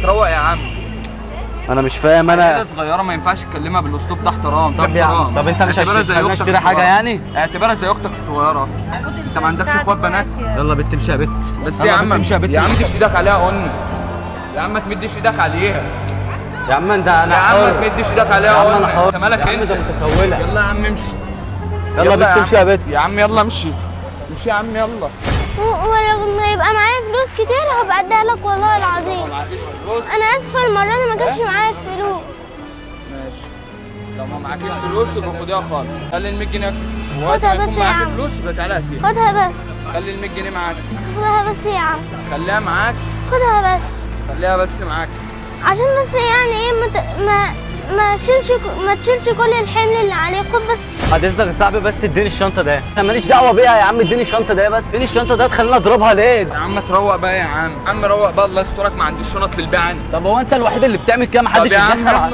تروق يا عم. انا مش فاهم، انا صغيرة ما ينفعش تكلمها بالاسلوب ده. احترام. طب يا عم، طب انت مش هتشتري حاجة يعني؟ اعتبرها زي اختك الصغيرة. انت ما عندكش اخوات بنات؟ يلا بنت امشي يا بت. بس يا عم امشي يا بت. يا عم تمشي ايدك عليها قلنا. يا عم ما تمدش ايدك عليها. يا عم انت انا يا عم ما تمدش ايدك عليها قلنا. انت مالك انت؟ متسوله. يلا يا عم امشي. يلا بنت امشي يا بت. يا عم يلا امشي. امشي يا عم يلا. ولما يبقى معايا فلوس كتير هبقى اديها لك والله العظيم. انا اسفه المرة دي ما كانش معايا فلوس. ماشي، لو ما معاكيش فلوس يبقى خديها خالص. خلي ال 100 جنيه. خدها بس يا عم. فلوس يبقى تعالى هاتيها. خدها بس. خلي ال 100 جنيه معاك. خدها بس يا عم. خليها معاك. خدها بس. خليها بس معاك. عشان بس يعني ايه ما تشيلش، ما تشيلش كل الحمل اللي عليك. خد بس. بعد اذنك يا صاحبي بس اديني الشنطة ده. انا ماليش دعوه بيها يا عم، اديني الشنطة ده بس، اديني الشنطة ده تخليني اضربها ليه؟ يا عم تروق بقى يا عم. يا عم روق بقى الله يسترك، ما عنديش شنط للبيع انا. طب هو انت الوحيد اللي بتعمل كده؟ ما حدش يتدخل.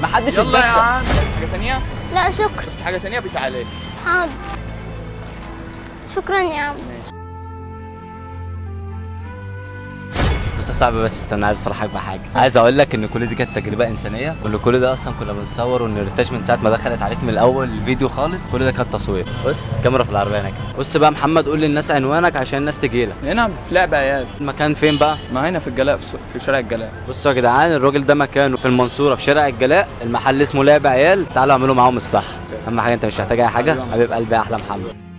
ما حدش يتدخل. يلا يا عم. حاجة ثانية؟ لا شكرا. بس حاجة ثانية بتعالى لي. حاضر. شكرا يا عم. بص يا صاحبي، بس استنى، عايز اصرحك بحاجة. عايز اقول لك ان كل دي كانت تجربه انسانيه، وان كل ده اصلا كنا بنصور، وان ريتاج من ساعة ما دخلت عليك من الاول الفيديو خالص كل ده كان تصوير. بص كاميرا في العربية هناك. بص بقى محمد، قول للناس عنوانك عشان الناس تجي لك. هنا في لعب عيال. المكان فين بقى؟ ما هنا في الجلاء، في شارع الجلاء. بصوا يا جدعان، الراجل ده مكانه في المنصورة في شارع الجلاء، المحل اسمه لعب عيال. تعالوا اعملوا معاهم الصح. اهم حاجة انت مش محتاج اي حاجة. حبيب قلبي يا احلى محمد.